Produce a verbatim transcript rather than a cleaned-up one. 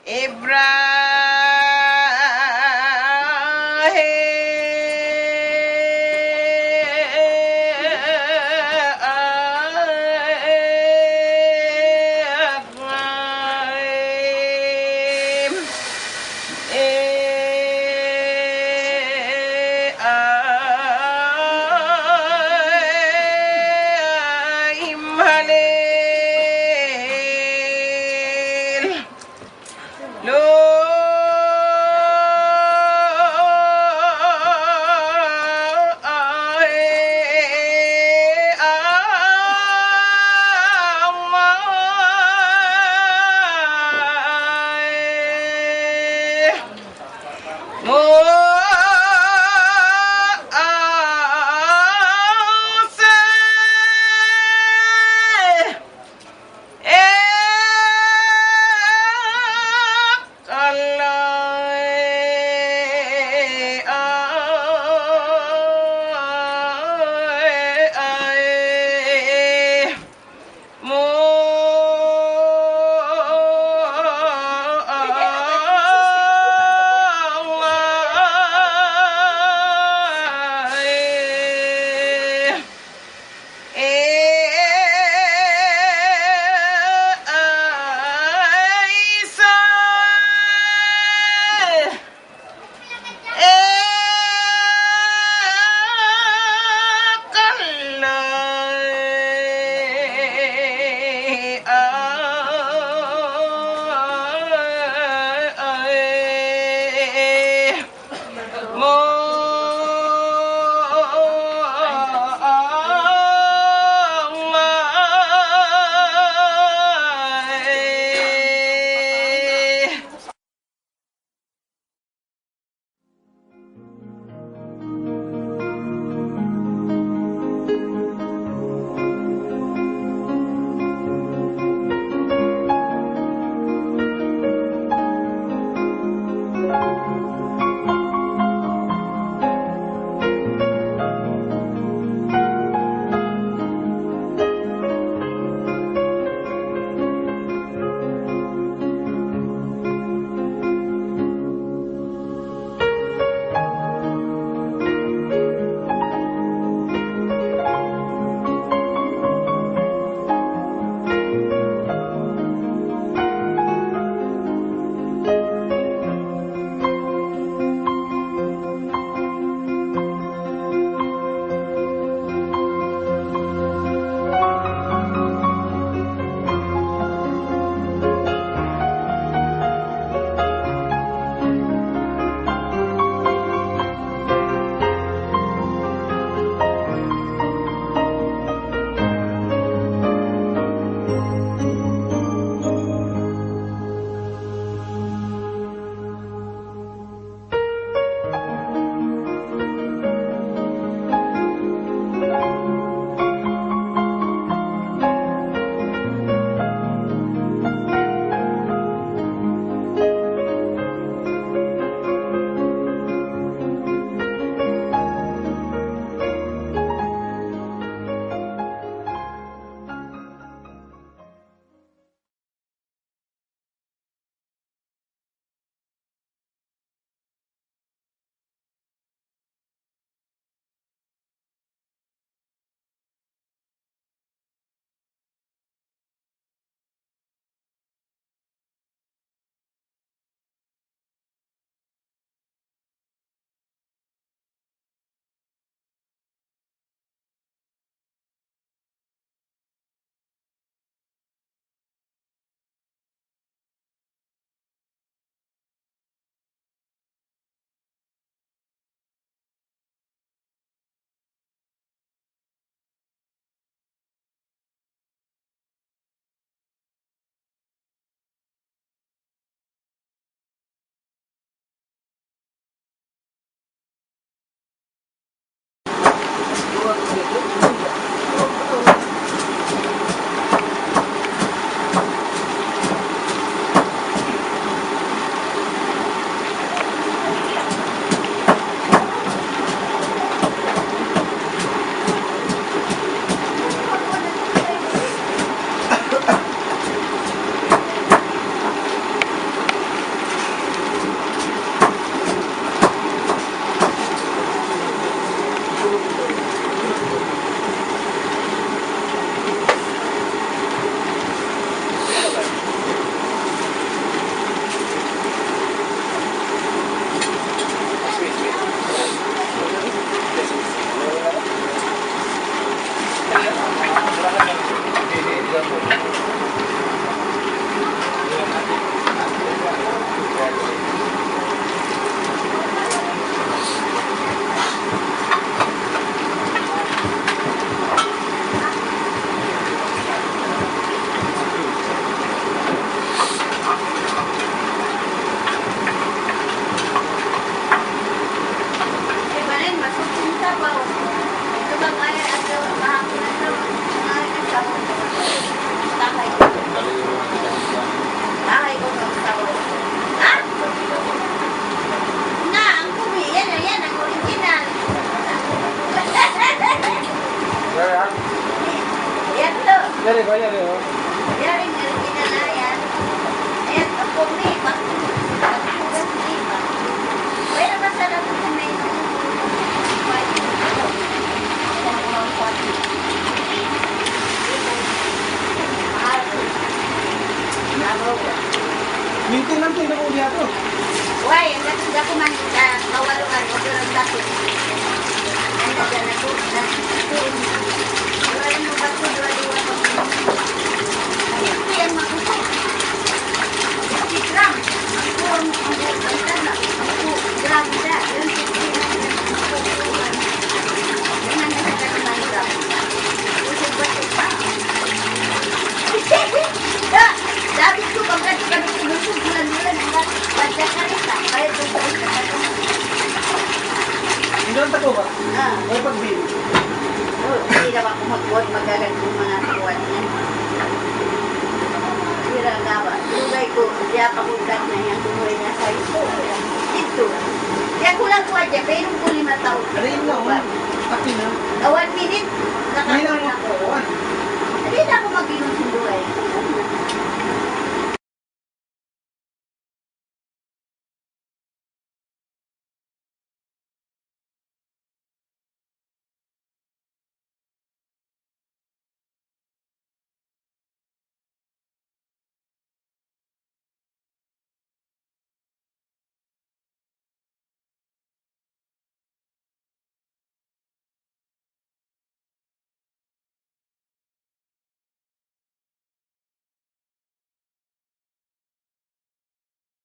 إبراهيم. إيه، آه، إيه، آه، إيه، هليل. لو Yari ba, yari, oh. Yari, yari, kinalayan. Ayan, ako, may, bak-, bak-, bak-, bak-, wala ba sa lahat sa may Maintenance, hindi ko niya to. Way, ang gatong-gatong man, ah, kawaluhan, o pero ang gatong. Ang nagdala ko, na, ito, wala mo ba ito, duwa-duwa pa. Ito yan, makuha. Fifty gram. Ang kuha mo, ang buong, ang tanda. Ang kuha, grabe na. Yung fifty gram, yung kuha, yung ano, yung ano, yung ano, yung ano. Busog ba ito? Ah. Sabi ko, pagka di ka nagsinusunod, bulan-bulan, ang pagkakarita, kaya ito sa isa, kaya ito. Hindi lang tako ba? Ah. May pag-bill. Oh, hindi na ako magkuhan, magagat yung mga kuhan niya. Hira nga ba? Lugay ko, kaya pamuntat na niya, kumuha niya sa ito. Ito. Kaya kulang ko aja, pero kung lima taon. Ano yun na, oh? Pati na. Ah, one minute, May lang nakakuha mo. Ako.